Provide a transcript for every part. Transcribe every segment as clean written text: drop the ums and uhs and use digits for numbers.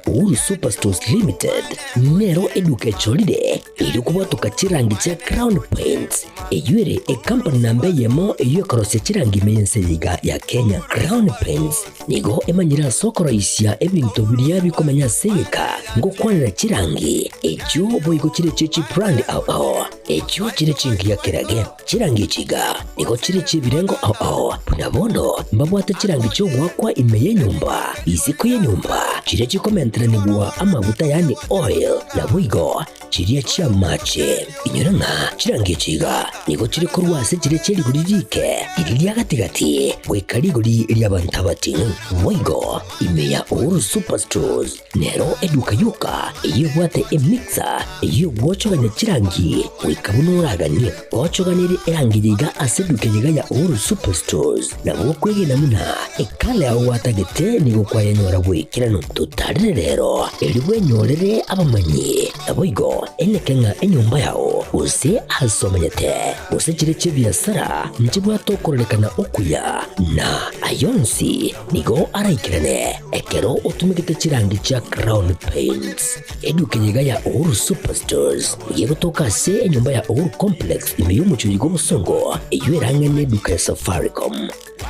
Uhuru Superstores Limited nero eduka echorire erio kobwatoka chirangi chia Crown Paints, eyio ere ekampani namba eyemo eyio ekorosia chirangi ime y'ense eye iga ya Kenya. Crown Paints nigo emanyire ase okoroisia ebinto biria bikomenya ase egeka ngokwanera chirangi echio boigo chire chie chibrand ao ao echio chire chingiya kerage. Chirangi echi iga nigo chire chi'ebirengo ao ao, buna bono mbabwate chirangi chi'ogoakwa ime y'enyomba, isiko y'enyomba, chiria chikomenteranigwa amaguta yaani oil, naboigo chiria chi'amache. Inyora ng'a chirangi echi iga nigo chire korwa ase chiria chie rigori riike, riria ria gati-gati, goika rigori ri'abanto abating'u. Boigo ime ya Uhuru Superstores Nero eduka yoka eyio ebwate emixer eyio egwochogania chirangi goika buna oraganie. Ochoganerie erangi eye iga ase eduka eye iga ya Uhuru Superstores nabo okwegena buna ekala yao gwatagete nigo kwayenyora goikeranu. Totarere rero erio bwenyorere abamanyi naboigo eneke ng'a enyomba yao gose ase omenyete gose chire chi'ebiasara nchibwate okororekana okuya na ayonsi Nigo araikerane ekero otumegete chirangi chia Crown Paints. Eduka eye iga ya Uhuru Superstores nigo egotoka ase enyomba ya Uhuru Complex ime y'omochie oyiga obosongo eyio erang'e neduka ya Safaricom.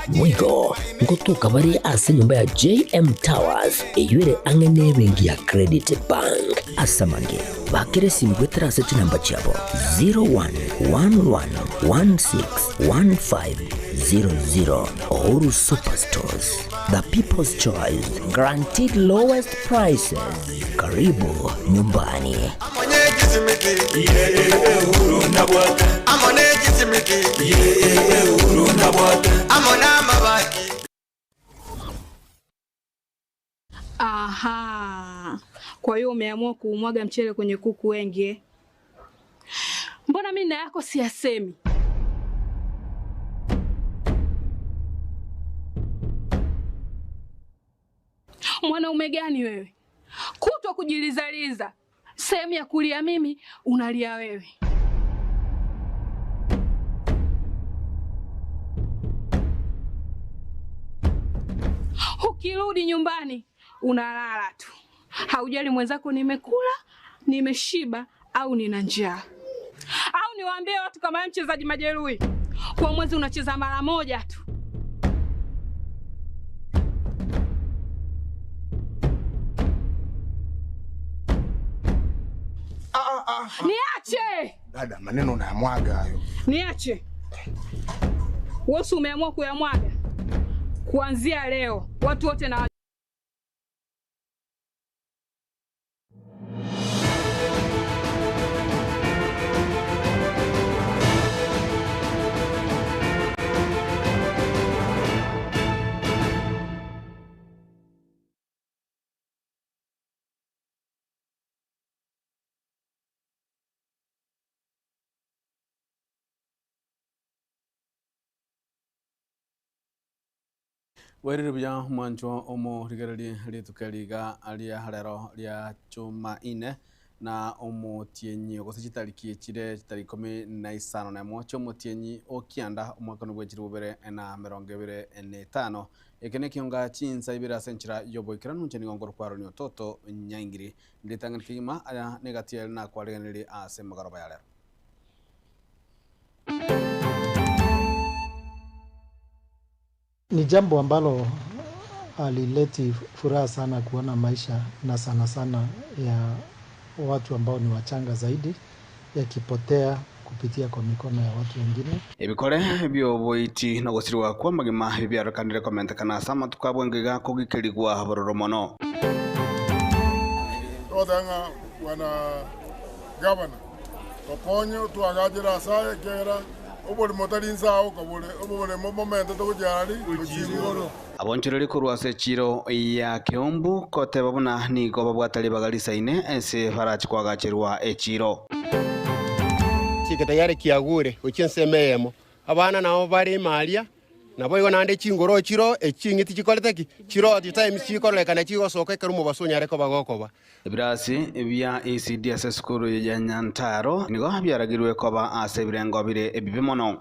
Boigo ngotoka bare ase enyomba ya JM Towers eyio ere ang'e nebenki ya Credit Bank. Ase amange, bakera esimi goetera ase chinamba chiabo 0111161500. Uhuru Superstores, the people's choice, guaranteed lowest prices. Karibu nyumbani. Aha, kwa hiyo umeamua kuumwaga mchele kwenye kuku wengi eh? Mbona mimi na yako siyasemi? Mwanaume gani wewe? Kutwa kujilizaliza, sehemu ya kulia mimi unalia wewe. Ukirudi nyumbani unalala tu, haujali mwenzako nimekula, nimeshiba au nina njaa. Au niwaambie watu kama wewe mchezaji majeruhi, kwa mwezi unacheza mara moja tu. Niache! Dada, maneno unayamwaga hayo. Niache. Wewe umeamua kuyamwaga. Kuanzia leo watu wote na Bwairire buya mwanchwa omorigererie rituko eri iga ria rero ria Chumaine na omotienyi gose chitariki chire chitariki ikomi na isano na emo chiomotienyi o kianda omwaka bwe chilifu bibere na emerongo ebere na etano. Eke nekionga chinsa ibere ase enchera yoboikeranu inche nigo nkorokwa Aaron Ototo Nyaingiri. Ritang'ani kegima aya negati ere nakwarigenerie ase emegoroba ya rero. Ni jambo ambalo halileti furaha sana kuona maisha na sana sana ya watu ambao ni wachanga zaidi yakipotea kupitia kwa mikono ya watu wengine. Ebikore bi'oboiti na ogosirigwa kw'amagima ebi biarorekanire komentekana ase amatuko abwo engiga kogikerigwa bororo mono. Togoteba ng'a bwana gavana, tokonye otwagachere ase aya, ekiagera oborimo tari inse aa oka bore, oboremo momentete gochia aria gochia igoro. Abonchoreri korwa ase echiro ya Keumbu koteba buna nigo babwate ribaga risaine ase barache koagacherwa echiro. Chike tayari kiagure gochia ensemo eyemo, abana nabo bare ime aria, Naboigo naende chingoro chiro eching'iti chikorete ki? Chiroo chitimes chikororekana chigosoka ekero omobaso onyare koba gokoba. Ebirasi bia ECD ase esukuru ya Nyantaro nigo biaragirwe koba ase ebirengo bire ebibe mono.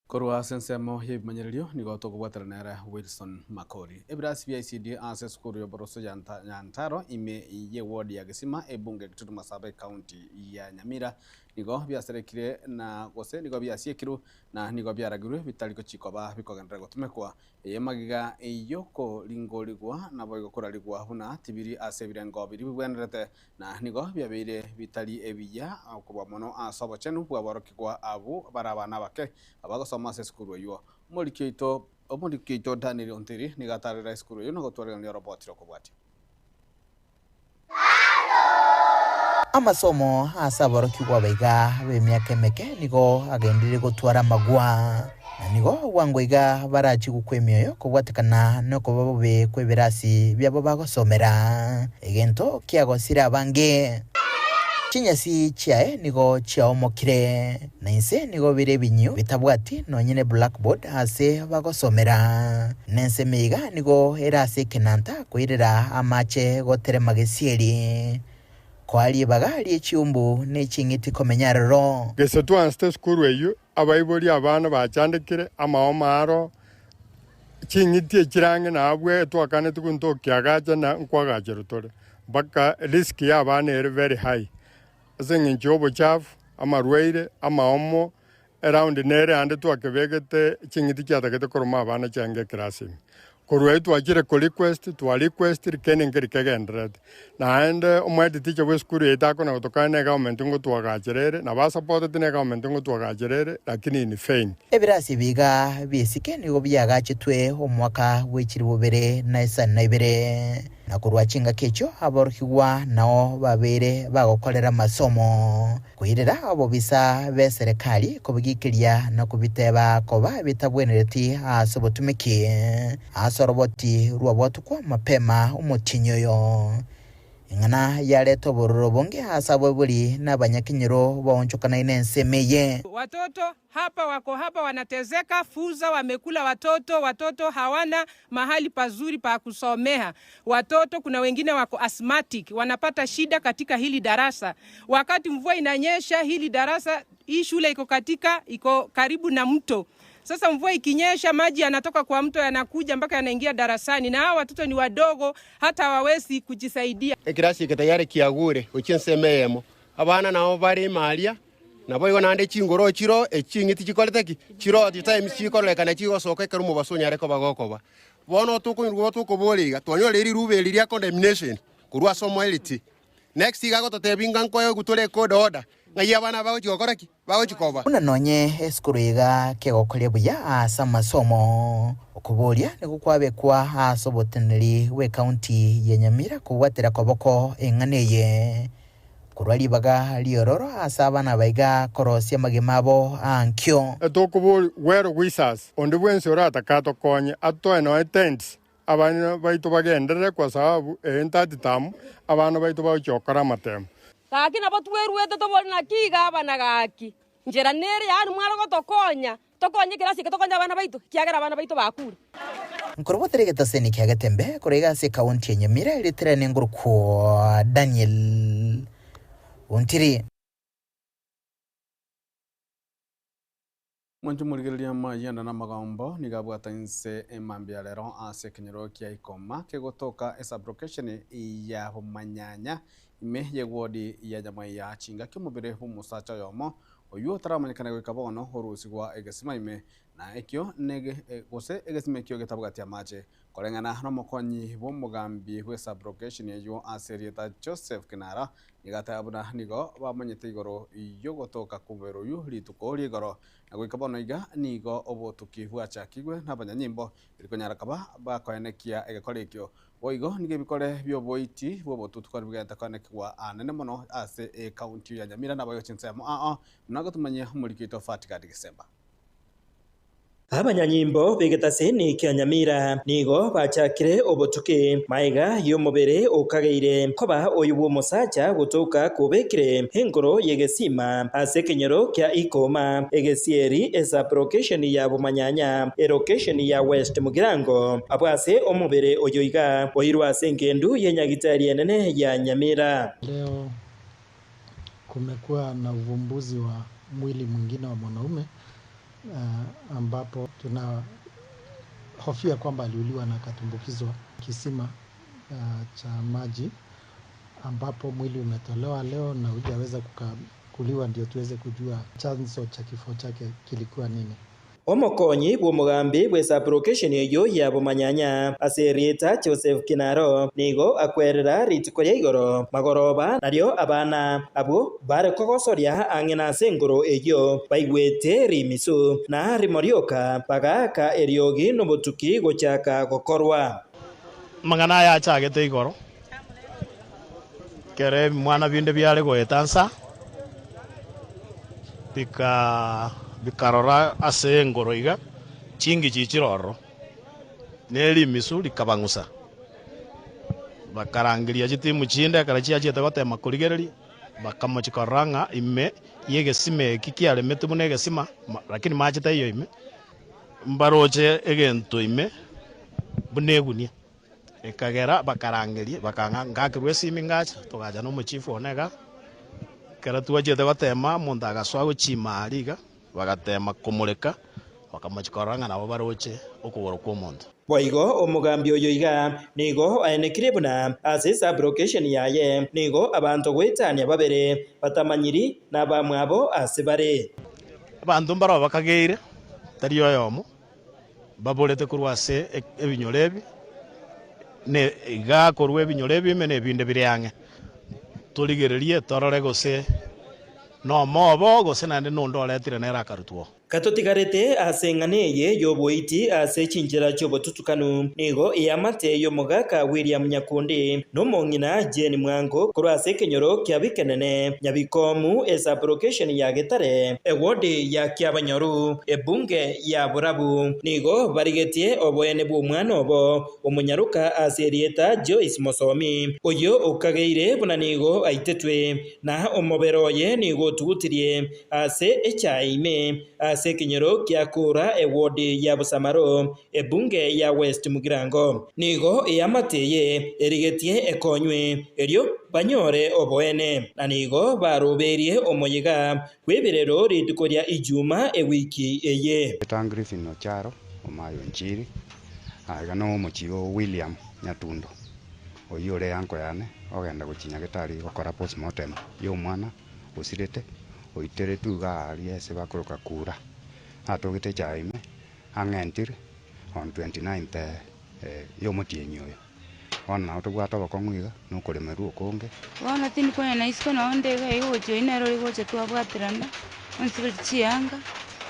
Korwa ase ensemo y'ebimanyererio nigo tokobwatera nere Wilson Makori. Ebirasi bia ECD ase esukuru y'oboroso ya Nyantaro ime y'eward ya Gesima ebunge ya Kitutu Masaba ecounty ya Nyamira nigo biaserekire na gose nigo biasiekirwe na nigo biaragirwe bitari gochikoba bikogenderera gotumekwa. Eye magega y'okoringorigwa naboigo korarigwa buna tibiri ase ebirengo biria bibwenerete Na nigo biabeire bitari ebiya kobua mono ase obochenu bw'aborokigwa abwo bare abana abake abagosoma ase esukuru eyio. Omoriki oito Omoriki oito Daniel Ontiri nigo atarera esukuru eyio na gotwaregania oroboti rokobwatia. Amasomo ase aborokigwa baiga b'emiaka emeke nigo agenderire gotwara amagwa, na nigo bwango iga barachie gokwa emioyo kobwatekana nokoba bobe kw'ebirasi biabo bagosomera, egento kiagosire abange. Chinyasi chiaye nigo chiaomokire, na inse nigo bire ebinyio bitabwati nonye ne blackboard ase bagosomera. Na ensemo iga nigo ere ase ekenanta koirera amache goterema gesieri. Koa ribaga rie chiumbu ne ching'iti komenya aroro. Gese twansete esukuru eyio, abaibori abana bachandekire, amaoma aro, ching'iti echire ang'e na abwo etwakaneti gonto okiagacha na nkwagacherwa tore, mpaka risk ya abana ere very high ase eng'encho ya obochafu, amarwaire, amaomo, Eround nere ande twakebegete ching'iti chiatagete koroma abana chiange eclass ime. Korwa eyio twachire ko request, twa request rikene nkeri kegendererete. Naende omohead teacher bwe esukuru eye takona gotokana ne egovernment ngotwagachera ere, nabo asupporteti ne egovernment ngotwagachera ere lakini in vain. Ebirasi ebi iga bi'esike nigo biagachetwe omwaka bwe chilifu bibere na isano na ibere. Na korwa chingaki echio aborokigwa nao babeire bagokorera amasomo, koirera obobisa b'eserekari kobigikeria na kobiteba koba bitabwenereti ase obotumeki ase oroboti rw'obotukwa mapema omotienyi oyo. Eng'ana yareta obororo obonge ase abaibori na abanyakenyoro baonchokanaine ensemo eye. Watoto Hapa wako hapa wanatezeka, fuza wamekula watoto, watoto hawana mahali pazuri pa kusomea. Watoto kuna wengine wako asthmatic, wanapata shida katika hili darasa. Wakati mvua inanyesha, hili darasa, hii shule iko katika, iko karibu na mto. Sasa mvua ikinyesha, maji yanatoka kwa mto yanakuja mpaka yanaingia darasani, na hawa watoto ni wadogo, hata hawawezi kujisaidia. Ekirasi eke tayari kiagure gochia ensemo eyemo, abana nabo bare ime aria, Naboigo naende chingoro chiro eching'iti chikorete ki? Chiro chitimes chikororekana chigosoka ekero omobaso onyare koba gokoba. Bono tokoirwa tokoboria iga, twanyorire riruba eri ria condemnation korwa ase omoeriti. Next iga agototebia ng'a nkoegwa tore ecourt order, ng'ai abana aba bagochi gokora ki? Bagochi koba. Buna nonye esukuru iga kegokoria buya ase amasomo, okoboria nigo kwabekwa ase oboteneneri bw'ecounty ya Nyamira kobwatera koboko eng'ana eye. Korwa ribaga riororo ase abana baiga korosia amagima abo aankio. Etokobori well wishes onde bwensi oratake atokonye atoe noe tents abana baito bagenderere kwa sababu eye ntati tamu abana baito bagochia gokora amatemo. Gaki nabo tweruete tobori naki iga abana gaki, nchera nere yaani mware gotokonya, tokonye ekerasi eke tokonye abana baito, ekiagera abana baito bakure. Nkorobotera egetaseni kia Getembe korwa iga ase ekaunti ya Nyamira erietera nengorokwa Daniel Ontiri. Mwanche morigereria amayanda na amagombo nigo abwata inse emambia rero ase ekenyoro kia Ikoma kegotoka esublocation ya Bomanyanya ime yewodi ya Nyamaiya chingaki omobere bw'omosacha oyomo oywo otaramanyekana goika bono orusigwa egesima ime Na ekio nege, gose egesima ekio getabwati amache. Koreng'ana nomokonyi bw'omogambi bw'esabrogesheni eyio ase erieta Joseph Kinara, nigo ateba buna nigo bamanyete igoro y'ogotoka kw'omobere oyio rituko ri'igoro. Na goika bono iga nigo obotuki bwachakigwe nabanyanyimbo eri konyara koba bakoenekia egekore ekio. Boigo nigo ebikore bi'oboiti bw'obotutukani bigenta koenekigwa anene mono ase ecounty ya Nyamira naboigo chinsemo ao buna gotumanyia omoriki oito Fatgard Gisemba. Abanyanyimbo b'egetaseni kia Nyamira nigo bachakire obotuki magega y'omobere okageire koba oyo bw'omosacha gotoka kobekire enkoro y'egesima ase ekenyoro kia Ikoma, egesieri esub-location ya Bomanyanya, elocation ya West Mugirango, abwo ase omobere oyo iga oirwe ase engendu y'enyagitari enene ya Nyamira. Leo kumekuwa na uvumbuzi wa mwili mwingine wa mwanaume. ambapo tunahofia kwamba aliuliwa na akatumbukizwa kisima cha maji ambapo mwili umetolewa leo na hujaweza kukaguliwa ndio tuweze kujua chanzo cha kifo chake kilikuwa nini. Omokonyi bwa omogambi bwa esublocation eyo ya Bomanyanya ase erieta Joseph Kinaro nigo akwerera rituko ria igoro magoroba nario abana abwo bare kogosoria ang'e na ase engoro eywo baigwete rimisu na rimorioka bagaka eriogi nobotuki gochaka gokorwa. Mang'ana aya achagete igoro kere mwana binde biare goeta nsa bika bikarora ase engoro iga chingi chichiroro nerimisu rikabang'usa bakarangiria chitimu chinde ekero chiachiete gotema korigereria bakamochikorora ng'a ime ya egesima eki kiaremete buna egesima lakini machete iyo ime mbaroche egento ime buna egunia ekagera bakarangeria bakang'a ngakerwa esimi ngacha togacha na omochifu one iga ekero twachete gotema omonto agasoa gochima aria iga bagatema komoreka bakamochikorora ng'a nabo baroche okogoro kwa omonto. Boigo omogambi oyo iga nigo aenekire buna ase sublocation yaye nigo abanto goetania babere batamanyiri na abamwabo ase bare. Abanto mbaro bakageire tari oyomo baborete korwa ase ebinyoro ebi ne iga korwa ebinyoro ebi ime na ebinde bire ang'e torigererie torore gose nomobo gose naende nonde oretire nere akarutwo. Katotigarete ase eng'ana eye yoboiti ase chinchera chiobotutukanu nigo eyamate yomogaka William Nyakundi nomong'ina Jane Mwango korwa ase ekenyoro kia Bikenene Nyabikomu esublocation ya Getare ewodi ya Kiabanyoru ebunge ya Borabu nigo barigetie oboene bwa omwana obo omonyaruka ase erieta Joyce Mosomi oyo okageire buna nigo aitetwe na omobere oye nigo otugutirie ase echaime ase ekenyoro kia Kura ewodi ya Busamaro ebunge ya West Mugirango nigo eyamateye erigetie ekonywe erio banyore oboene na nigo baroberie omoyiga bw'ebirero rituko ria Ijuma ewiki eye. Griffin Ocharo omayo nchiri aiga no omochigo William Nyatundo oyo ore yanko yane ogenda gochinya getari gokora postmortem ya omwana osirete oiteretwe iga aria ase bakoroka Kura atogete chaime ang'entire on 29th ya omotienyi oyo bono nabo tobwate obokong'u iga na okoremerwa okonge. Bono tindi na isiko nabo ndega iga gocha oywo nere ore gocha twabwaterana onsiberi chianga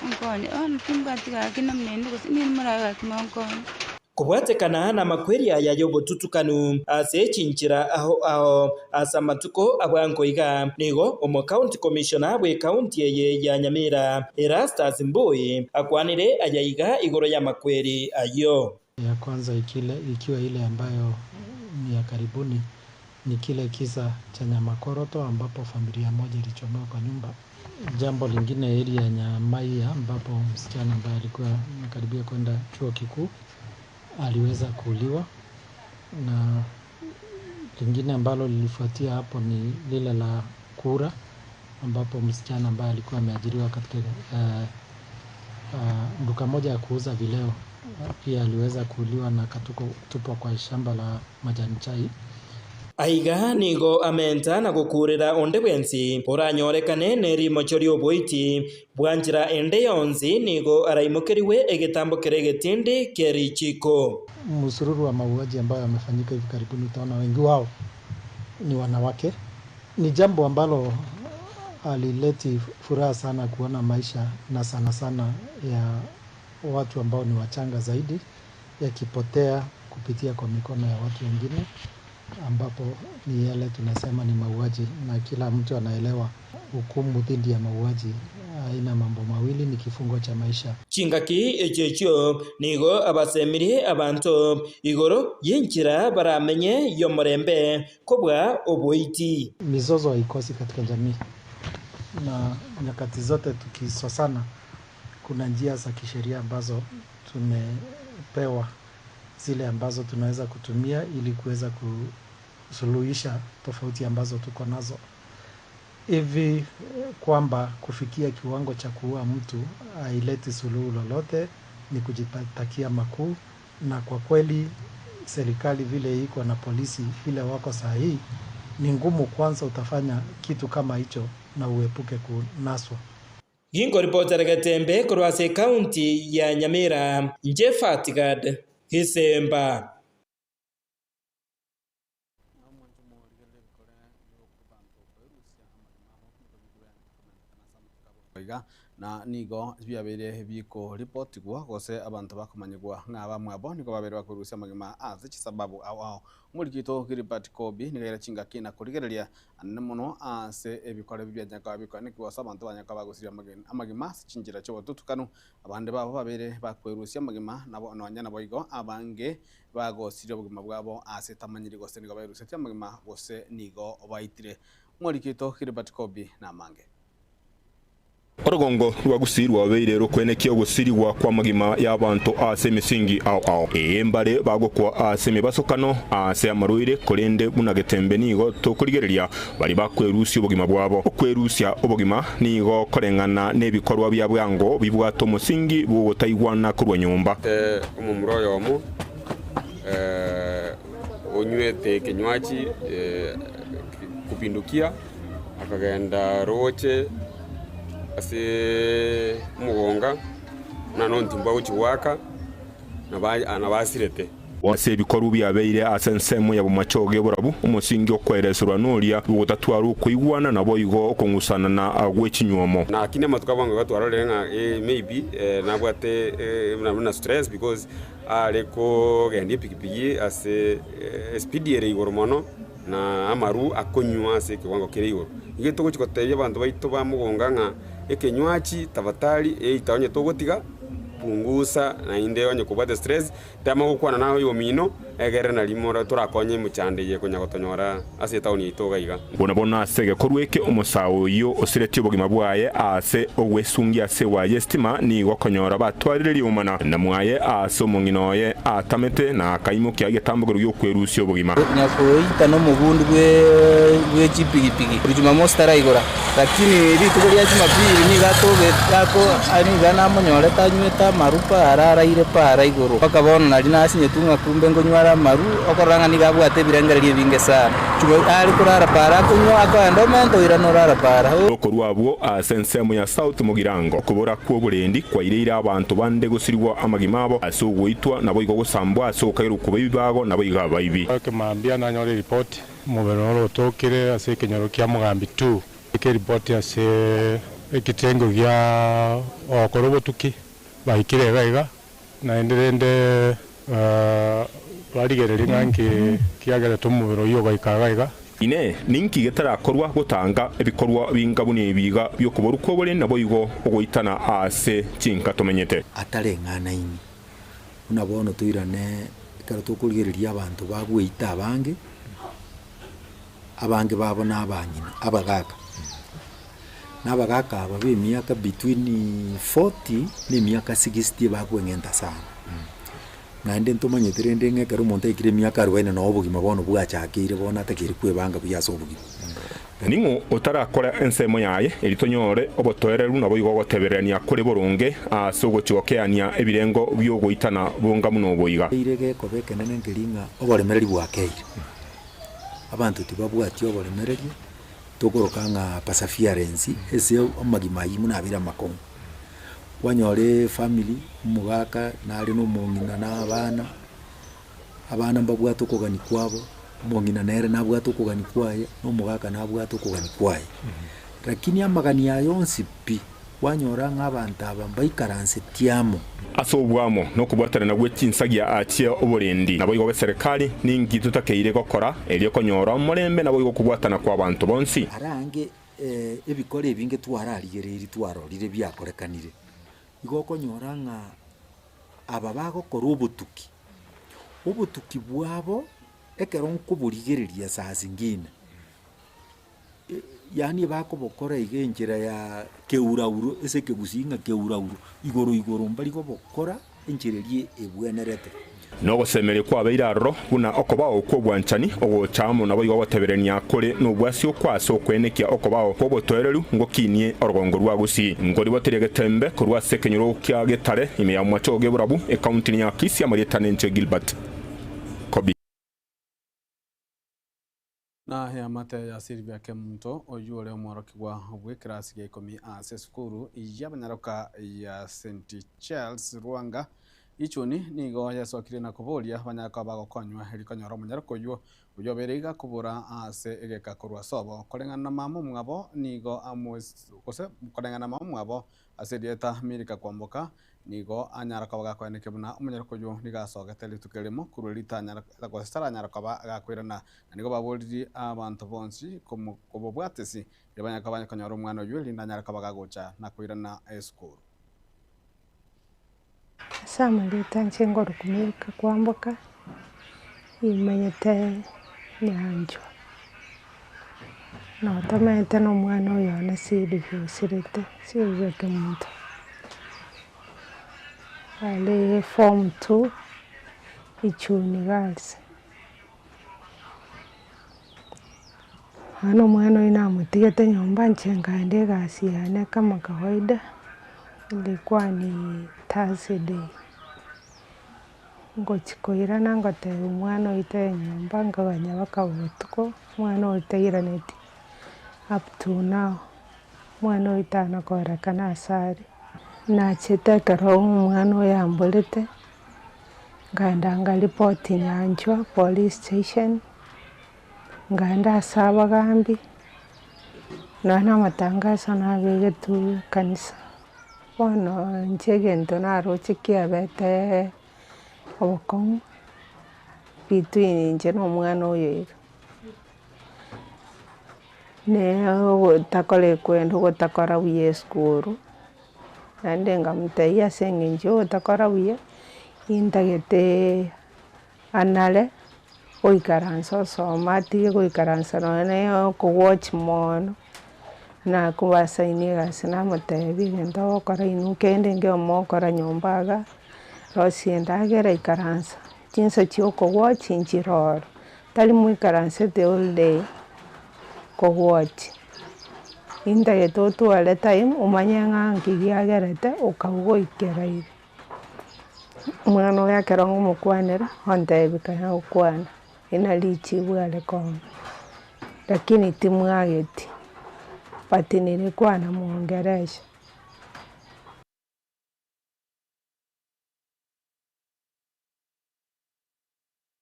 onkonye bono timbwati gaki namuna ende gose nini morabe gaki monkonye. Kobwatekana na makweri aya yobotutukanu ase chinchira aho aho ase amatuko abwango iga nigo omo county commissioner bwe county eye ya Nyamira Erastus Mbui akwanire ayaiga igoro ya makweri ayo. Ya kwanza ikiwa ile ambayo ni ya karibuni ni kile kisa cha Nyamakoroto ambapo familia moja ilichomewa kwa nyumba. Jambo lingine area ya Nyamaiya ambapo msichana ambaye alikuwa anakaribia kwenda chuo kikuu aliweza kuuliwa, na lingine ambalo lilifuatia hapo ni lile la Kura ambapo msichana ambaye alikuwa ameajiriwa katika duka moja ya kuuza vileo pia aliweza kuuliwa na akatupwa kwa shamba la majani chai. Aiga nigo amenta na gukurira onde bwensi oranyorekane nerimocho ria oboiti bwanchira ende yonsi nigo araimokeriwe egetambo kere egetindi kerichiko. Msururu wa mauaji ambayo yamefanyika hivi karibuni, utaona wengi wao ni wanawake. Ni jambo ambalo alileti furaha sana kuona maisha na sana sana ya watu ambao ni wachanga zaidi yakipotea kupitia kwa mikono ya watu wengine, ambapo ni yale tunasema ni mauaji, na kila mtu anaelewa hukumu dhidi ya mauaji haina mambo mawili, ni kifungo cha maisha. Chingaki echechio nigo abasemirie abanto igoro yenchira baramenye yomorembe kobwa oboiti. Mizozo haikosi katika jamii, na nyakati zote tukisosana, kuna njia za kisheria ambazo tumepewa, zile ambazo tunaweza kutumia ili kuweza kusuluhisha tofauti ambazo tuko nazo. Hivi kwamba kufikia kiwango cha kuua mtu haileti suluhu lolote, ni kujitakia makuu, na kwa kweli serikali vile iko na polisi vile wako saa hii, ni ngumu kwanza utafanya kitu kama hicho na uepuke kunaswa. Ginkoripotera Getembe korwa ase ekaunti ya Nyamira, inche Fatigad Gisemba. Iga na nigo biabeire bikoripotigwa gose abanto bakomanyigwa ng'a abamwabo nigo babeire bakorusia amagima ase chisababu ao ao. Omoriki oito Gilbert Kobi nigo aire chingaki na korigereria anene mono ase ebikora ebi bianyaka bikoanekigwa ase abanto banyaka bagosiria amagima ase chinchera chi'obotutukanu. Abande babo babeire bakwerusia amagima nabo nonya naboigo abange bagosiria obogima bwabo ase tamanyiri gose nigo berusetie amagima gose nigo baitire. Omoriki oito Gilbert Kobi namange. Orogongo rwa Gusii rwabeire rokwenekia ogosirigwa kw'amagima y'abanto ase emisingi ao ao. Ee, mbare bagokwa ase emebasokano, ase amarwaire, korende buna getembe nigo tokorigereria baria bakwerusia obogima bwabo. Okwerusia obogima nigo koreng'ana nebikorwa bia bwango bibwate omosingi bw'ogotaigwana korwa nyomba. Omomura oyomo onywete ekenywachi kupindukia akagenda roche ase omogonga, buna nontimba agochia goaka, nabo asirete. Ase ebikorwa biabeire ase ensemo ya bomachoge borabu, omosingi okwereserwa noria bw'ogotatwara okoigwana, naboigo okong'usanana gwe chinywomo. Lakini amatuko abwo iga twarorire ng'a maybe nabwate buna stress because are kogendia epikipiki ase espeed ere igoro mono. na amaru akonywa ase ekewango kere igoro. Igo togochia gotebia abanto baito ba mogonga ng'a ekenywachi tabatari eita onye togotiga pungusa naende onye kobwate stress tema gokwana na oyomino egere nari more torakonye emochando eye ekonya gotonyora ase etown yaito iga iga. Buna bono ase egekorwa eke omosae oyio osiretie obogima bwaye aase ogwesungia ase ewaya y'esitima nigo okonyora batwarire riomana na mwaye aase omong'ina oye atamete na akaimokia egetambokero gi'okwerusia obogima. Nyakoita nomogundi bwe chipigipigi buri Jumamosi taraigora, lakini rituko ria Jumapili nigo atogete ako nigo namonyorete anywete amaru paara araire paara igoro. Mpaka bono nari nasinyetwe ng'a kumbe nkonyware amaru, okorora ng'a nigo abwate ebirengererio ebinge sana. Are korara paara akonywa, akoenda omenta oirana orara paara. Okorua abwo ase ensemo ya South Mugirango, okobora kw'oborendi kwaireire abanto bande gosirigwa amagima abo ase ogoitwa, naboigo gosambwa ase okokagerwa koba ebibago, naboigo abaibi. Ekemambia nanyore eripoti, omobere oro otokire ase ekenyoro kia Mogambi 2. Eke eripoti ase ekitengo gia ogokora obotuki, baikire iga iga, Naende rende barigererie ng'a nki kiagerete omobere oyio ogaika iga iga. Inee! Ninki getarakorwa gotanga ebikorwa binga buna ebi iga bi'okoborwa kw'oboreni naboigo ogoitana aase chinka tomenyete? Atareng'anaini, buna bono toirane ekero tokorigereria abanto bagweita abange, abange babo na abang'ina, abagaka. Na abagaka aba ba emiaka between 40 na emiaka 60 bakweng'enta sana. Naende ntomanyete rende ng'a ekero omonto aikire emiaka arobaini noo obogima bono bwachakeire bono atakeire kwebanga buya ase obogima. Ning'o otarakora ensemo yaye, erio tonyore obotoereru naboigo ogotebererania kore boronge ase ogochia gokeania ebirengo bi'ogoitana bonga buna oboiga. Eire gekoba ekenene nkeri ng'a oboremereri bwakeire. Abanto tibabwati oboremereria, tokoroka ng'a perseverance ase amagima ayio buna abeire amakong'u. Kwanyora efamiri, omogaka nare na omong'ina na abana, abana mbabwate okogania kwabo, omong'ina nere nabwate okogania kwaye, na omogaka nabwate okogania kwaye. Lakini amagani aya onsi pi, Kwanyora ng'a abanto aba mbaikaransetie amo. Ase obwamo na okobwatanana gwe chinsagia achie oborendi, naboigo bw'eserekari, ninki totakeire gokora erio konyora omorembe naboigo okobwatana kw'abanto bonsi? Arange ebikoro ebinge twararigereiri twarorire biakorekanire, igo okonyora ng'a aba bagokora obotuki, obotuki bwabo ekero nkoborigereria saa zingine. Yaani bakobokora iga enchera ya keurauro ase ekegusii ng'a keurauro, igoro igoro mbari kobokora enchera eria ebwenerete. Nogosemeria kwabeire aroro, buna okobao kw'obwanchani, ogocha amo naboigo goteberenia kore nobwasi okwo ase okwenekia okobao kw'obotoereru ngokinie orogongo rwa Gusii. Nkoriboteria getembe korwa ase ekenyoro kia Getare, ime ya Omoachogo Geburabu, ekaunti ya Kisii, amarieta nenche Gilbert Kobi. Na eamate ya Silvia Kemunto, oyio ore omworokigwa bw'ekerasi gia ikomi ase esukuru y'abanyaroka ya St Charles Lwanga, Ichuni, nigo yesokire na koboria abanyaroka bagokonywa erio konyora omonyaroka oyio, oyio obeire iga kobora ase egeka korwa sobo. Koreng'ana na mama omwabo nigo gose koreng'ana na mama omwabo Ase erieta Milika kwamboka, nigo anyara koba gakoenekia buna omonyaroka oyio nigo asogete rituko erimo korwa ritanyara gose taranyara koba gakoirana, na nigo baboririe abanto bonsi kobobwatisi erio banyare koba konyora omwana oyio erinde anyare koba gagocha na koirana esukuru. Ase amarieta inche nkorokwa Milka kwamboka, nimanyete Nyanchwa, notomaete na omwana oyo one Sylvia osirete, Sylvia Kemunto, are form two, Ichuni Girls. Bono omwana oyio namotigete nyomba inche nkaenda egasi yane kama kawaida, ilikuwa ni Thursday, ngochia koirana ngotebia omwana oyio toe nyomba nkaganya mpaka botuko, omwana oyio tairaneti up to now, omwana oyio tana koerekana ase are. Nachete ekero omwana oyo amborete, nkaenda nkaripoti Nyanchwa police station. Nkaenda ase abagambi, nonya na amatangaso nabegetwe ekanisa. Bono inche egento naroche kiabete obokong'u between inche na omwana oyo iga, ne ogotakora ekwenda ogotakora buya esukuru, naende nkamotebia ase eng'encho ogotakora buya, intagete anare goikaransa osoma atige goikaransa nonya na okowatch mono, na kobasainia egasi namotebia egento ogokora inwe kende nkio mogokora nyomba igaa, rosia endagera ikaransa, chinsa chia okowatch nchire ororo, tari moikaransete all day kowatch, intagete otware time omanye ng'a nki giagerete okabua goikera iga. Omwana oyo ekero ngomokwanera, ontebia kanya gokwana, eri nari richibu are kong'a, lakini timwageti, but nirikwana mwongeresha.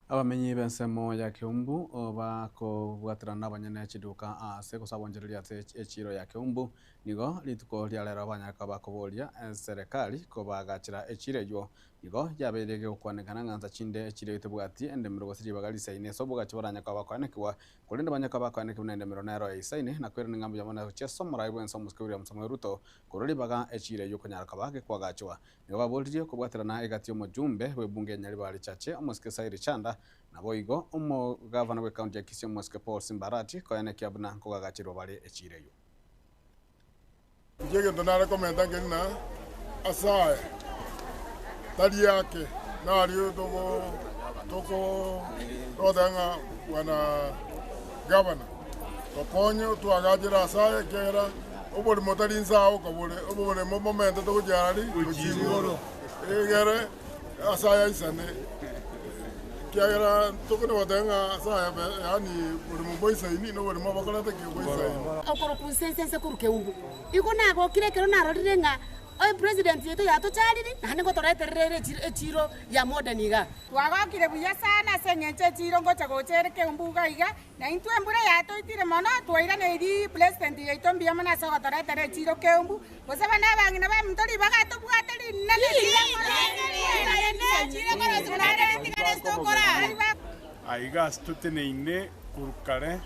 Abamenyi b'ensemo ya Keumbu bakobwaterana nabanyene chiduka ase gosabonchereria ase echiiro ya Keumbu nigo rituko ria rero banyare koba bakoboria eserekari kobaagachera echiiro eyio. Nigo yabeire gegokwanekana ng'a nsa chinde echiiro eyio tebwati endemero gose ribaga risaine ase obogachi boranyare koba bakoanekigwa korende banyare koba bakoanekigwa buna endemero nero eisaine na koirana ng'a mbuya mono gochia ase omorai bw'ense omosike William Samoei Ruto korwa ribaga echiiro eyio konyara koba gekoagachwa. Nigo baboririe kobwaterana egati y'omojumbe bw'ebunge ya Nyaribari Chache, omosike Sairi Chanda, naboigo omogavana bw'ekaunti ya Kisii omosike Paul Simbarati koenekia buna nkogagacherwa bare echiira eyio. Inche egento nare komenta nkeri na ase aya tari ake nario togo toko togoteba ng'a bwana gavana tokonye otwagachere ase aya ekiagera Oborimo tari inse ao okabore, oborimo momentete gochia arari gochia igoro, egere ase aya aisane, ekiagera tokona goteba ng'a ase aya yaani borimo boisaini na oborimo bokorete ki? Boisaini. Okorokwa nse nse korwa keumbu. Igo nagokire ekero narorire ng'a epresident yaito yatochariri naende ngotoreterera ere echiro ya modern igaa. Twagokire buya sana ase eng'encho echiro ngocha gocha ere keumbu iga iga, Na intwe embura yatoitire mono, twairaneirie president yaito mbuya mono ase ogotoretera echiro Keumbu, gose bana abang'ina baminto ribaga tobwate rinene Aiga ase toteneine korwa kare,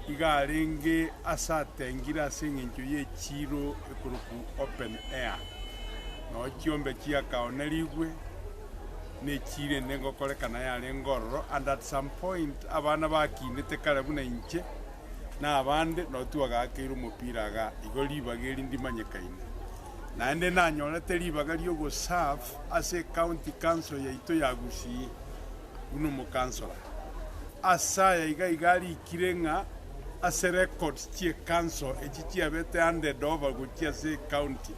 iga arenge ase atengire ase engencho y'echiiro ekorokwa Open Air, noo chiombe chiakaonerigwe. nechiira ende ngokorekana yarenge ororo, and at some point abana bakinete kare buna inche na abande nabo twagakeire omopira igaa, igo ribaga eri ndimanyekaine. Naende nanyorete ribaga ri'ogoserve ase ecounty council yaito ya Gusii buna omokansora. Ase aya iga iga arikire ng'a ase records chie council echi chiabete handed over gochia ase ecounty,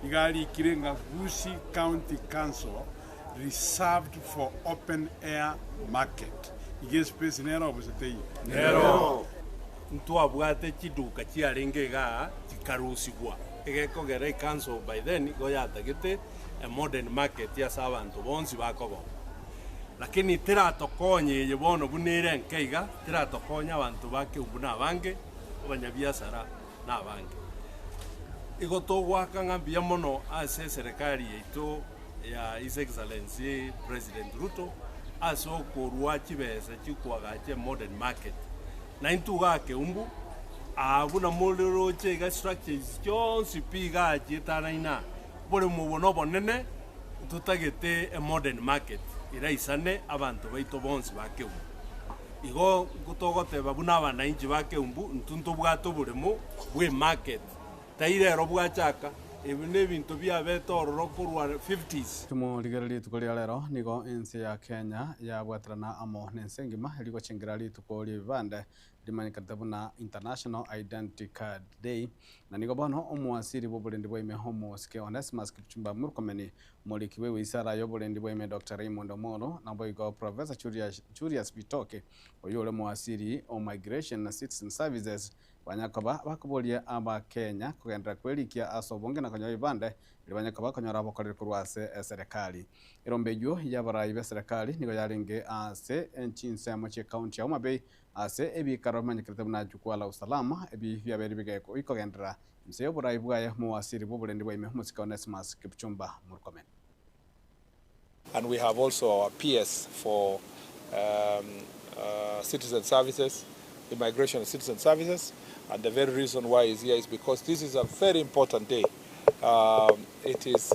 iga arikire ng'a Gusii County Council reserved for open air market. Iga espace nero gose teiyo? Nero. Ntwabwate chiduka chiarenge igaa chikarusigwa, egekogera ecouncil by then igo yatagete a modern market ase abanto bonsi bakoboka. Lakini teratokonya eye bono buna ere enke iga, teratokonya abanto ba Keumbu na abange, abanyabiasara na abange. Igo togoaka ng'a mbuya mono ase eserekari yaito ya His Excellency President Ruto ase okorua chibesa chikoagacha emodern market. Na intwe igaa Keumbu, aa buna more roche iga structures chionsi pi igaa chietanaine aa, oboremo obo nobonene, ntotagete emodern market eraisane abanto baito bonsi ba Keumbu. Igo togoteba buna abanainchi ba Keumbu, intwe ntobwate oboremo bwa emarket. Tai rero bwachaka, ebi nebinto biabete ororo korwa fifties. Tumorigererie rituko ria rero, nigo ense ya Kenya yabwaterana amo nense engima erio gochengera rituko ri'ebibande rimanyekanete buna International Identity Card Day. Na nigo bono omowasiri bw'oborendi bwa ime Omosike Onesmus Kipchumba Murkomen, omoriki bw'ewisara y'oborendi bwa ime Doctor Raymond Omolo, naboigo Professor Julius Bitoke oyio ore omowasiri o Migration na Citizen Services Banyakoba bakoboria Abakenya kogenderera kwerikia ase obonge na konyora ebibande erio banyakoba konyora obokoreri korwa ase eserekari. Erombe eyio y'abarai b'eserekari nigo yarenge ase chinsemo chi'ecounty ya Homa Bay ase ebikaro bimanyekerete buna Jukwaa la Usalama ebi biabeire bikogenderera inse y'oborai bwaye omowasiri bw'oborendi bwa ime Omosike Onesmus Kipchumba Murkomen. And we have also our PS for um, citizen services, immigration and citizen services. And the very reason why he's here is because this is a very important day. It is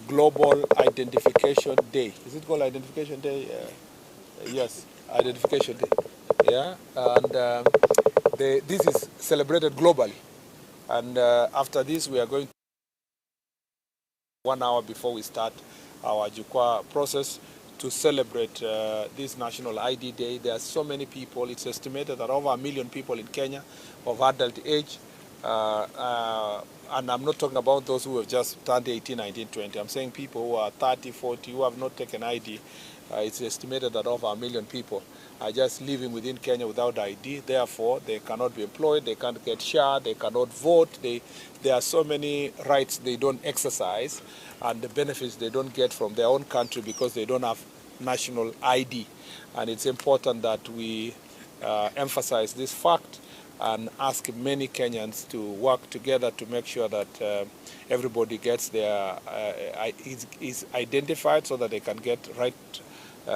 Global Identification Day. Is it called Identification Day? Yes, Identification Day. Yeah, and this is celebrated globally. And after this, we are going 1 hour before we start our Jukwaa process to celebrate this National ID Day. There are so many people. It's estimated that over a million people in Kenya of adult age. And I'm not talking about those who have just turned 18, 19, 20. I'm saying people who are 30, 40, who have not taken ID. It's estimated that over a million people are just living within Kenya without ID. Therefore, they cannot be employed, they can't get SHA, they cannot vote. There are so many rights they don't exercise and the benefits they don't get from their own country because they don't have national ID. And it's important that we emphasize this fact and ask many Kenyans to work together to make sure that everybody gets their is identified so that they can get right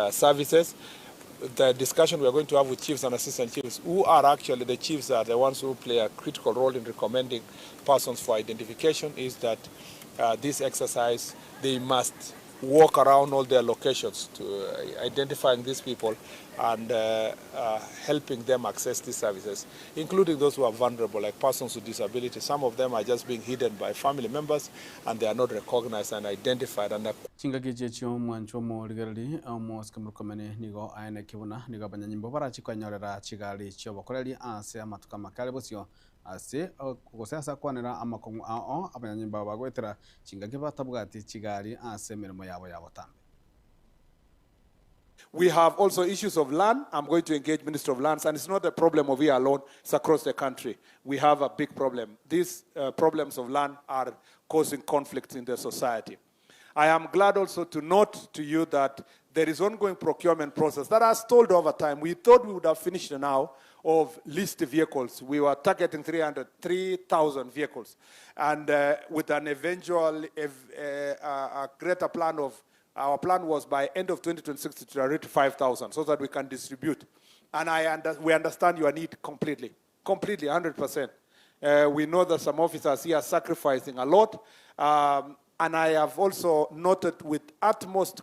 services. The discussion we are going to have with chiefs and assistant chiefs, who are actually the chiefs are the ones who play a critical role in recommending persons for identification, is that this exercise, they must walk around all their locations to identifying these people and helping them access these services, including those who are vulnerable, like persons with disabilities. Some of them are just being hidden by family members and they are not recognized and identified. And Chingaki echi echio omwanchwa omorigereria omosike Murkomen nigo aenekia buna nigo abanyanyimbo barachi kwenyorera chigari chiobokoreri ase amatuko amake are bosio ase gose ase akwanera amakong'u ao abanyanyimbo aba bagoetera chingaki batabwati chigari ase emeremo yabo ya botambe. We have also issues of land. I'm going to engage Minister of Lands, and it's not a problem of here alone, it's across the country. We have a big problem. These problems of land are causing conflicts in the society. I am glad also to note to you that there is ongoing procurement process that has stalled over time. We thought we would have finished now of leased vehicles. We were targeting 300, 3,000 vehicles. And with an eventual a greater plan of, our plan was by end of 2026 to generate 5,000 so that we can distribute. And we understand your need completely, completely, 100%. We know that some officers here are sacrificing a lot. And I have also noted with utmost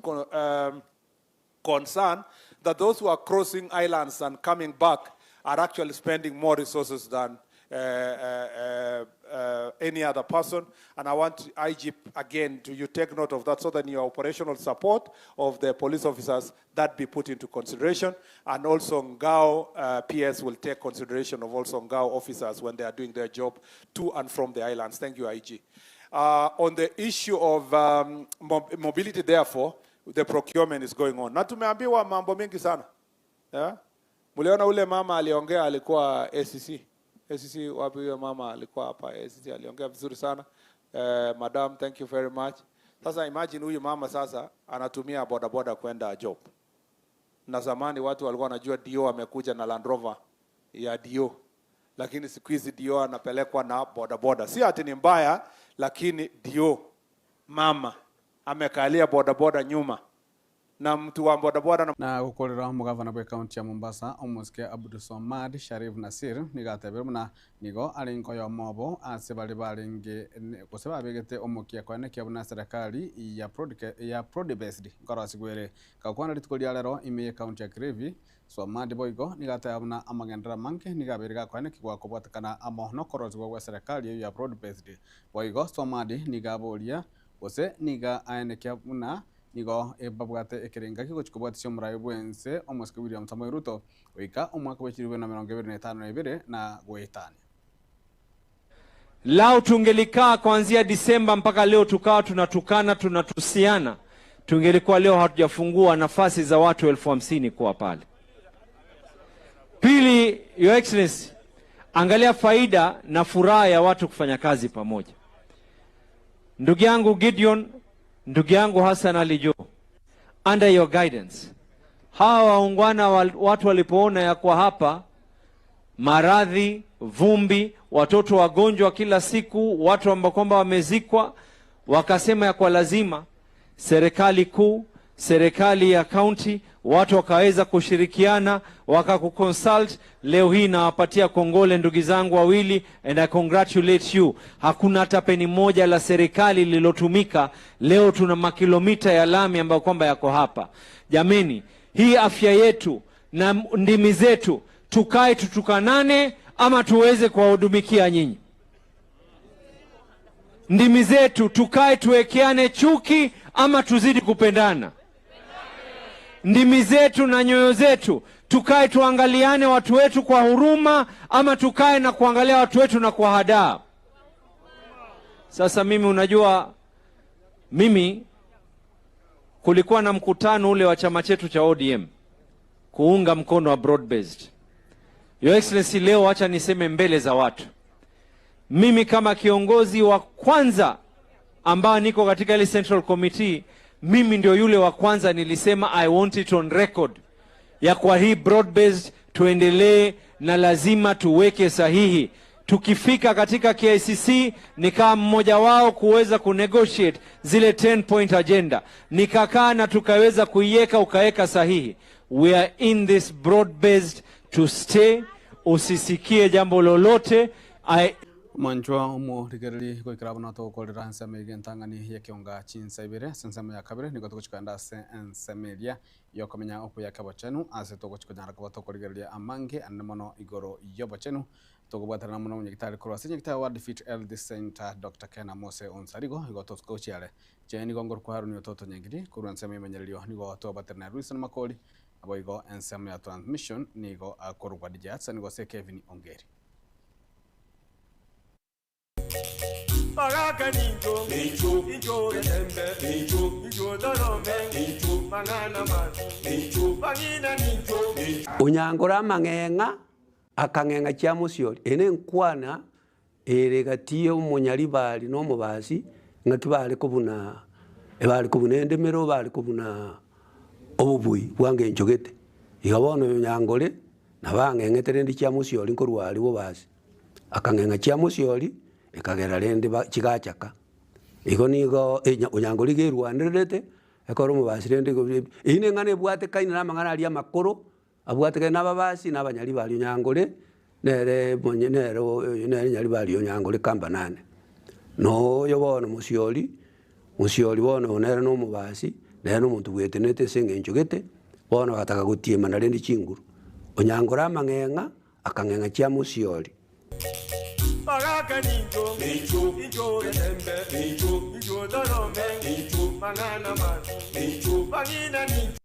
concern that those who are crossing islands and coming back are actually spending more resources than uh, uh, any other person. And I want IG again to you take note of that so that in your operational support of the police officers that be put into consideration. And also Ngao PS will take consideration of also Ngao officers when they are doing their job to and from the islands. Thank you, IG. On the issue of mobility, therefore, the procurement is going on. Na tumeambiwa mambo mengi sana. Yeah? Mliona ule mama aliongea alikuwa ACC. ACC wapi huyo mama alikuwa hapa ACC aliongea vizuri sana. Madam, thank you very much. Sasa imagine huyu mama sasa anatumia boda boda kwenda job. Na zamani watu walikuwa wanajua DO amekuja na Land Rover ya DO. Lakini siku hizi DO anapelekwa na boda boda. Si ati ni mbaya, lakini DO mama amekalia boda boda nyuma na mtu wa bodaboda na na gukorera mugavana bwe kaunti ya Mombasa omosike Abdulswamad Sharif Nasir nigatebire buna nigo ari nkoyo mobo ase bari barenge gose babegete omokia kwenekia buna serikali ya Prodike, ya Prodibased nkorosigwere gakwana rituko ria rero ime ya kaunti ya Kilifi Swamad boigo nigateba buna amagendera manke nigabere gakwenekigwa kobwatekana amo nokorosigwa gwa serikali eyo ya Broad-based boigo Swamad nigaboria gose niga aenekia buna nigo ebabwate ekerenga kigochikobwatia omorai bwense omosike William Samoei Ruto goika omwaka bwa 2025 na goetania. Lao tungelikaa kuanzia Disemba mpaka leo tukawa tunatukana tunatusiana, tungelikuwa leo hatujafungua nafasi za watu 50,000 kuwa pale. Pili, Your Excellency, angalia faida na furaha ya watu kufanya kazi pamoja. Ndugu yangu Gideon, ndugu yangu Hassan Ali Joho, under your guidance, hawa waungwana watu walipoona ya kwa hapa maradhi, vumbi, watoto wagonjwa kila siku, watu ambao kwamba wamezikwa, wakasema ya kwa lazima serikali kuu, serikali ya kaunti, watu wakaweza kushirikiana, wakakukonsult. Leo hii nawapatia kongole ndugu zangu wawili, and I congratulate you. Hakuna hata peni moja la serikali lililotumika. Leo tuna makilomita ya lami ambayo kwamba yako hapa. Jameni, hii afya yetu na ndimi zetu, tukae tutukanane ama tuweze kuwahudumikia nyinyi? Ndimi zetu tukae tuwekeane chuki ama tuzidi kupendana? Ndimi zetu na nyoyo zetu tukae tuangaliane watu wetu kwa huruma ama tukae na kuangalia watu wetu na kwa hadaa? Sasa mimi, unajua mimi kulikuwa na mkutano ule wa chama chetu cha ODM kuunga mkono wa broad based. Your Excellency, leo acha niseme mbele za watu, mimi kama kiongozi wa kwanza ambao niko katika ile Central Committee, mimi ndio yule wa kwanza nilisema I want it on record ya kwa hii broad based tuendelee na lazima tuweke sahihi. Tukifika katika KICC nikawa mmoja wao kuweza kunegotiate zile 10 point agenda, nikakaa na tukaweza kuiweka, ukaweka sahihi. We are in this broad based to stay. Usisikie jambo lolote I Mwanchwa omorigereri goikera bono togokorera ensemo iga entang'ani ya kionga chinsa ibere ase ensemo ya kabere nigo togochikogenda ase ensemo eria ya okomenya okoyaka obochenu ase togochikonyara koba tokorigereria amange ande mono igoro ya obochenu tokobwaterana mono omonyagitari korwa ase nyagitari wa Defeat Health Center Dr. Ken Amose Onsarigo igo togochiare chene nigo ngorokwa Haruni Ototo Nyangiri korwa ensemo ya emenyererio nigo twabwaterana Wilson Makori abo igo ensemo ya transmission nigo akorwa DJ Hudson nigo ase Kevin Ongeri. Baraka ninjo, ninjo, ninjo getembe, ninjo, ninjo dorome, ninjo, banana man, ninjo, bangina ninjo. Onyangora amang'eng'a akang'eng'a chia mosiori ene enkwana ere gati ya omonyaribari na omobasi ng'aki bare kobuna ebare kobuna endemero bare kobuna obobui bwa ngencho gete. Iga bono onyangore nabo ang'eng'ete rende chia mosiori nkorwa aria bobasi akang'eng'a chia mosiori ekagera rende ba chigachaka. Igo nigo enya onyangore iga erwanererete ekero omobasi rende igo eywo na eng'ana ebwatekaine na amang'ana aria amakoro abwatekaine na ababasi na abanyaribari onyangore nere monye nere oyo nere nyaribari onyangore kamba nane. Na oyo bono mosiori, mosiori bono oyo nere na omobasi, nere na omonto bwetenete ase eng'encho gete, bono agataka gotiemana rende chinguru. Onyangore amang'eng'a, akang'eng'a chia mosiori. Bagaka nincho, nincho, incho getembe, nincho, incho torome, nincho, mang'ana mabi, nincho, bang'ina nincho.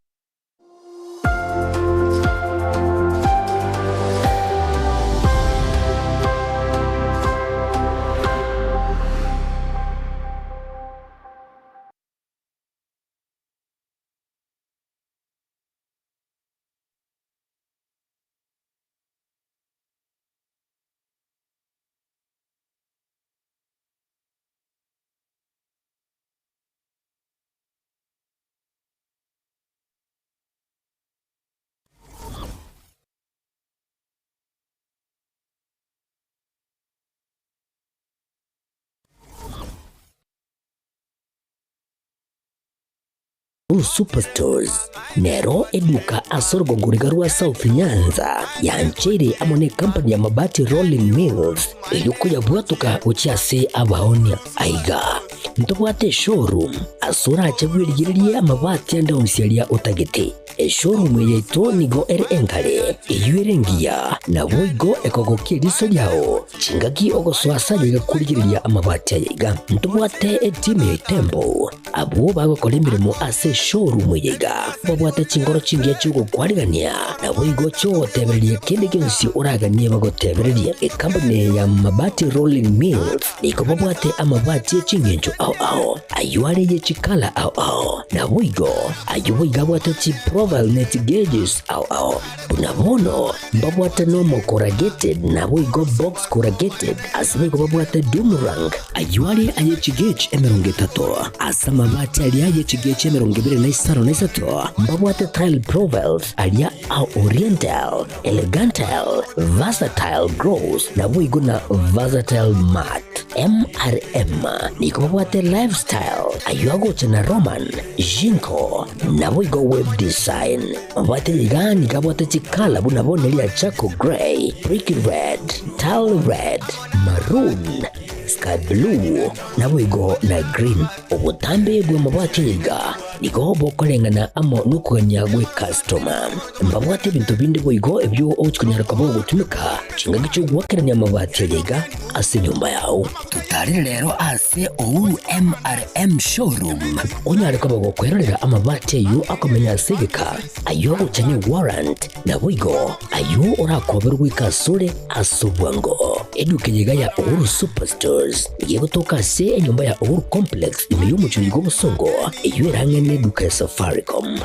Uhuru Superstores nero eduka ase orogongo riga rwa South Nyanza yancheire amo ne company ya Mabati Rolling Mills eyio koyabwatoka gochia ase abaonia. Aiga ntobwate eshowroom ase orache bwerigererie amabati ande onsi aria otagete. Eshowroom eye yaito nigo ere enkare, eyio ere engiya, naboigo ekogokia eriso riao chingaki ogosoa ase aye iga korigereria amabati aya iga. Ntobwate etimu ya Itembo Abwo bagokora emeremo ase eshowroom eye iga babwate chinkoro chingiya chi'ogokwarigania, naboigo chi'ogotebereria kende gionsi oraganie bagotebererie. Ekampuni eye ya Mabati Rolling Mills nigo babwate amabati e chingencho ao ao, ayio are ye chikala ao ao, naboigo ayio boigo abwate chiprofile ne chigeges ao ao. Buna bono mbabwate normal corrugated naboigo box corrugated, ase boigo babwate doom rank, ayio are aye chigauge 30, ase amabati aria aye chigauge 25 mbabwate tile profiles aria a oriental, elegantile, versatile gloss naboigo na versatile matte. MRM nigo babwate lifestyle, ayio agocha na Roman, Jinko, naboigo web design. Mabwate iga nigo abwate chikala buna bono eria charcoal grey, brick red, tile red, maroon, sky blue, naboigo na green. Obotambe bw'amabati aya iga nigo bokoreng'ana amo nokogania gw'ekastoma. Mbabwate ebinto binde boigo ebio ogochia konyara koba ogotumeka chingaki chi'ogoakerania amabati aya iga ase enyomba yao. Totarire rero ase Uhuru MRM Showroom onyare koba gokwerorera amabati ayio akomenya ase egeka, ayio agocha ne warrant, naboigo ayio orakoberwe goika asore ase obwango. Eduka eye iga ya Uhuru Superstores nigo egotoka ase enyomba ya Uhuru Complex ime y'omochie oyo bw'obosongo eyio ere ang'e neduka ya Safaricom.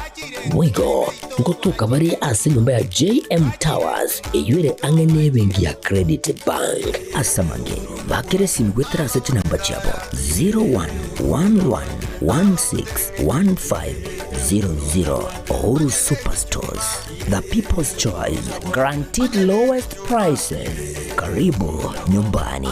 Boigo ngotoka bare ase enyomba ya JM Towers eyio ere ang'e nebenki ya Credit Bank. Ase amange, bakera esimi goetera ase chinamba chiabo 0111161500. Uhuru Superstores, the people's choice, guaranteed lowest prices. Karibu nyumbani.